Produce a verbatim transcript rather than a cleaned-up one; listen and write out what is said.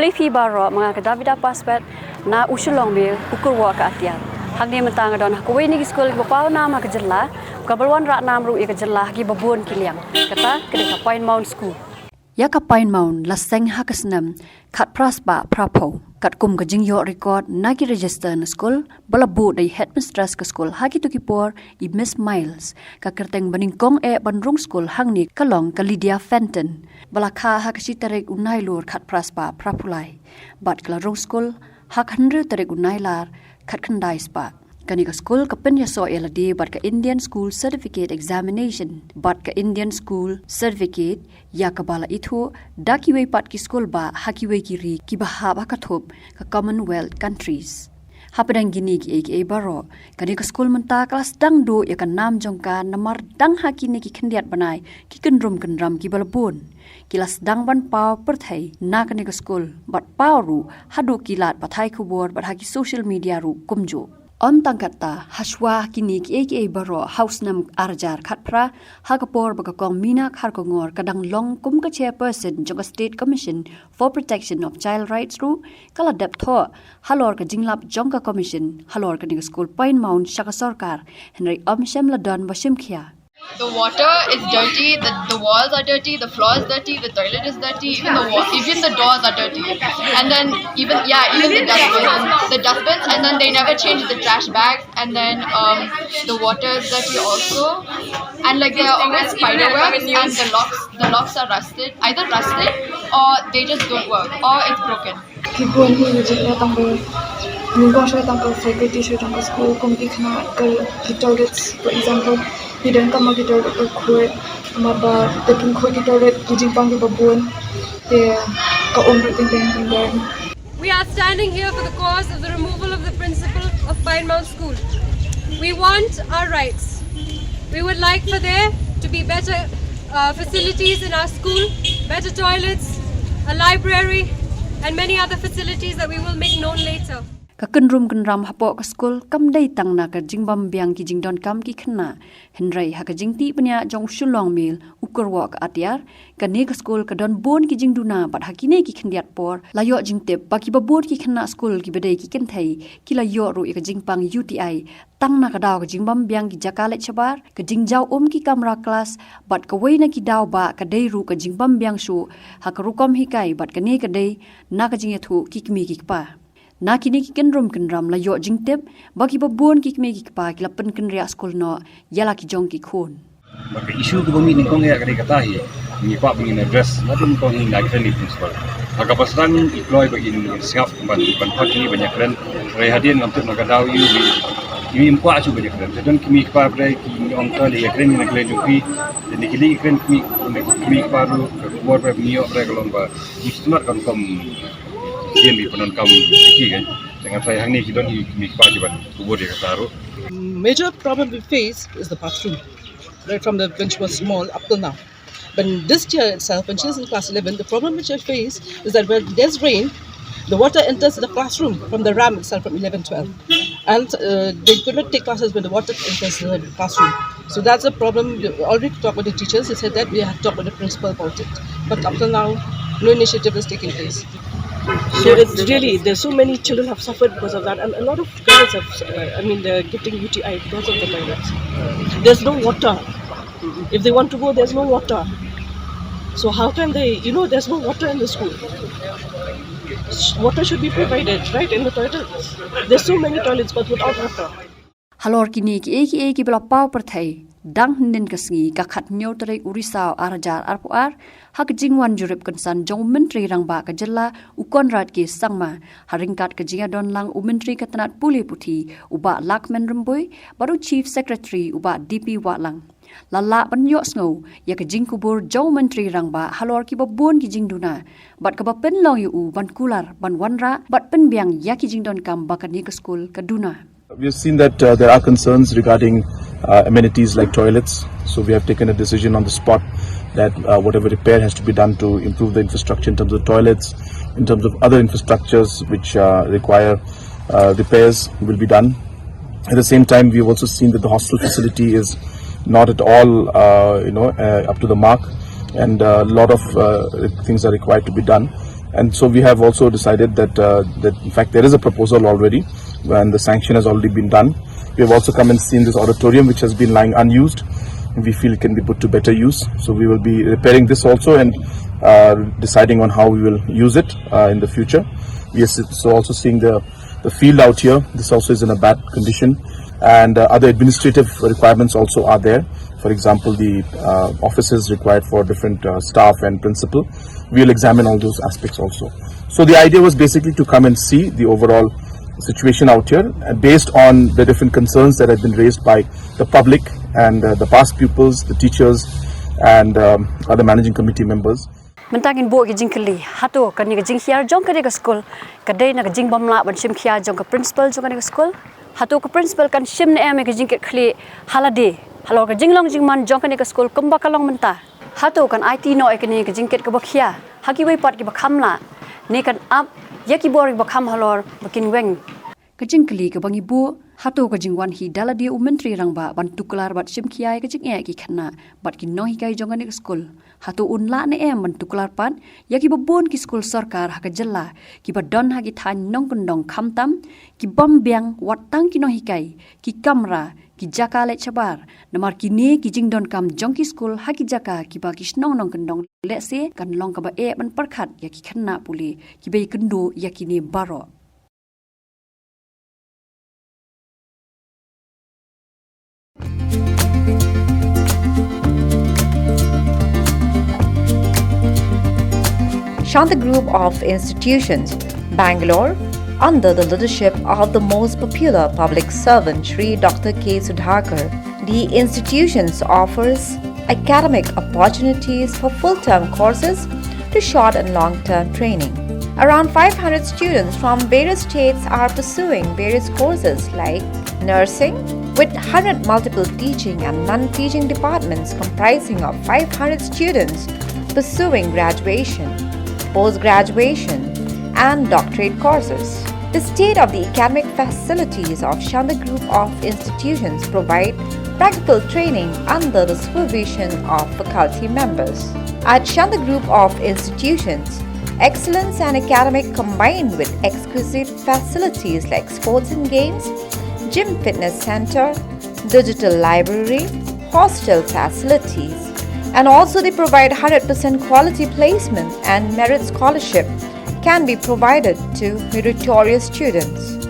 Khublei phi baroh, ma nga ka Davida Paspet na u Shillong Mail, u kyrwoh ka Atiar. Hangne mynta nga don ha kawei na ki skul kiba paw nam ha ka jylla, kaba la wanrah nam ruh ïa ka jylla ha kiba bun ki liang. Kata ka dei ka Pine Mount School. Ïa ka Pine Mount la seng ha ka snem khatphra spah phraphew. Katkum ka jingïoh record na ki register na skul, ba la buh da i headmistress ka skul ha kito ki por, i Miss Miles, ka kyrteng ba nyngkong eh ban rung skul hangne ka long ka Lydia Fenton, ba la kha ha ka shi tarik u Nailur khatphra spah phraphew lai. Bad ka la rung skul ha ka hynriew tarik u Nailar khatkhyndai spah. Kane ka skul ka pynïasoh ïa lade bad ka Indian School Certificate Examination bad ka Indian School Certificate, ïa kaba la ithuh da kiwei pat ki skul bah ha kiwei ki ri kiba hap ha ka thup ka Commonwealth countries. Hapdeng kine kiei kiei baroh, kane ka skul mynta ka la sdang duh ïa ka nam jong ka namar dang ha kine ki khyndiat bnai ki kynrum kynram kiba la bun ki la sdang ban paw pyrthei na kane ka skul bad paw ruh haduh ki lad pathai khubor bad ha ki social media ruh kumjuh. Ym tang katta, hashwa kine kiei kiei baroh, ha u snem ar hajar khatphra, ha ka por ba ka Kong Mina Kharkongor ka dang long kum ka chairperson jong ka State Commission for Protection of Child Rights ruh, ka la dep thoh halor ka jinglap jong ka Commission halor kane ka skul Pine Mount sha ka sorkar, hynrei ym shym la don ba shim khia. The water is dirty, the, the walls are dirty, the floor is dirty, the toilet is dirty, even the wa- even the doors are dirty. And then even, yeah, even the dustbins, the dustbins, and then they never change the trash bags, and then um, the water is dirty also. And like there are always spider webs, and the locks, the locks are rusted, either rusted or they just don't work or it's broken. Ki bun hi ka jingeh tang ba nyngkong sha tang ka faculty sha tang ka school, kum ki khynnah ka, ki toilets, for example, ki donkam ma ki toilet ba khuid, ma ba te pynkhih ki toilet, ki jingpang kiba bun, te ka um ruh teng teng teng teng. We are standing here for the cause of the removal of the principal of Pine Mount School. We want our rights. We would like for there to be better uh, facilities in our school, better toilets, a library, and many other facilities that we will make known later. Ka kynrum kynram hapoh ka skul kam dei tang na ka jingbym biang ki jingdonkam ki khynnah, hynrei ha ka jingtip bniah jong u Shillong Mail, u kyrwoh ka Atiar, kane ka skul ka don bun ki jingduna bad ha kine ki khyndiat por la ïoh jingtip ba kiba bun ki khynnah skul kiba dei ki kynthei ki la ïoh ruh ïa ka jingpang U T I, tang na ka daw ka jingbym biang ki jaka leit shabar, ka jingjaw um ki kamra klas, bad kawei na ki daw bah ka dei ruh ka jingbym biang shuh ha ka rukom hikai, bad kane ka dei na ka jingïathuh ki kmie ki kpa. Na kine ki kynrum kynram la ïoh jingtip ba kiba bun ki kmie ki kpa ki la pynkynriah skul noh ïa la ki jong ki khun. Bad ka issue kaba mih nyngkong ïa kane kata hi, ngi kwah ba ngin address na ka nyngkong hi na ka kren principal. Ha kaba sdang i kloi ba in sngap ban ban phah kine ban ïakren. Hynrei hadien ngam tip na ka daw ïa u, i im kwah shuh ban ïakren. Te don ki kmie ki kpa ba ki ong ka lei ïakren na ka lei jong phi. Te ni ki lei ïakren kmie, kmie ki kpa ruh, ka khubor ba ngi ïoh ba ka long ba ngi smat kam kam kien ki pyndonkam ki kan. Te nga trai hangne ki don ki kmie ki kpa ki ban khubor ïa kata ruh. Major problem we face is the bathroom, right from the, when she was small up till now. But this year itself, when she is in class eleven, the problem which I face is that when there's rain, the water enters the classroom from the ram itself from eleven twelve. And uh, they could not take classes when the water enters the classroom. So that's a problem. We already talked with the teachers. They said that we have talked with the principal about it. But up till now, no initiative is taking place. So it's really, there's so many children have suffered because of that, and a lot of girls have, uh, I mean, they're getting U T I because of the toilets. There's no water. If they want to go, there's no water. So how can they, you know, there's no water in the school. Water should be provided, right, in the toilets. There's so many toilets, but without water. Halor kine kiei kiei kiba la paw pyrthei, dang hynnin ka sngi ka khathynñiew tarik u Risaw ar hajar arphew ar, ha ka jingwan jurip kynsan jong u Myntri Rangbah ka jylla u Conrad K Sangma, ha ryngkat ka jingïadon lang u Myntri ka tnat pule puthi u Bah Lahkmen Rymbui bad u Chief Secretary u Bah D P Wahlang, la lah ban ïohsngew ïa ka jingkubur jong u Myntri Rangbah halor kiba bun ki jingduna, bad kaba pynlong ïa u ban kular ban wanrah bad pynbiang ïa ki jingdonkam ba kane ka skul ka duna. We've seen that uh, there are concerns regarding uh, amenities like toilets. So we have taken a decision on the spot that uh, whatever repair has to be done to improve the infrastructure in terms of toilets, in terms of other infrastructures which uh, require uh, repairs, will be done. At the same time, we've also seen that the hostel facility is not at all, uh, you know, uh, up to the mark, and a lot of uh, things are required to be done. And so we have also decided that, uh, that in fact there is a proposal already, and the sanction has already been done. We have also come and seen this auditorium, which has been lying unused. We feel it can be put to better use. So we will be repairing this also and, uh, deciding on how we will use it, uh, in the future. We are s- so also seeing the, the field out here. This also is in a bad condition. And, uh, other administrative requirements also are there. For example, the, uh, offices required for different, uh, staff and principal. We'll examine all those aspects also. So the idea was basically to come and see the overall situation out here, uh, based on the different concerns that have been raised by the public and, uh, the past pupils, the teachers, and, um, other managing committee members. Mynta ngin buh ki jingkylli, hato kane ka jinghiar jong kane ka skul ka dei na ka jingbymlah ban shim khia jong ka principal jong kane ka skul? Hato ka principal kan shim ne em ïa ka jingkitkhlieh ha lade halor ka jinglong jingman jong kane ka skul kumba ka long mynta? Hato kan aiti noh ïa kane ka jingkit kaba khia ha kiwei pat kiba kham lah, ne kan ap ïa ki bor kiba kham halor ba kin weng? Ka jingkylli kaba ngi buh, hato ka jingwan hi da lade u Myntri Rangbah ban tuklar bad shim khia ïa ka jingeh ki khynnah bad ki nonghikai jong kane ka skul? Hato un lah ne em ban tuklar pat ïa kiba bun ki skul sorkar ha ka jylla kiba don ha ki thaiñ nongkyndong, khamtam ki bym biang wat tang ki nonghikai, ki kamra, ki jaka leit shabar? Namar kine ki jingdonkam jong ki skul ha ki jaka kiba ki shnong nongkyndong lehse kan long kaba eh ban pyrkhat ïa ki khynnah pule kiba ïakynduh ïa kine baroh. Shanta Group of Institutions, Bangalore, under the leadership of the most popular public servant Shri Doctor K Sudhakar. The institutions offers academic opportunities for full-term courses to short and long-term training. Around five hundred students from various states are pursuing various courses like nursing, with hundred multiple teaching and non-teaching departments comprising of five hundred students pursuing graduation, post-graduation, and doctorate courses. The state-of-the-academic facilities of Shanta Group of Institutions provide practical training under the supervision of faculty members. At Shanta Group of Institutions, excellence and academic combined with exquisite facilities like sports and games, gym fitness center, digital library, hostel facilities, and also they provide hundred percent quality placement and merit scholarship can be provided to meritorious students.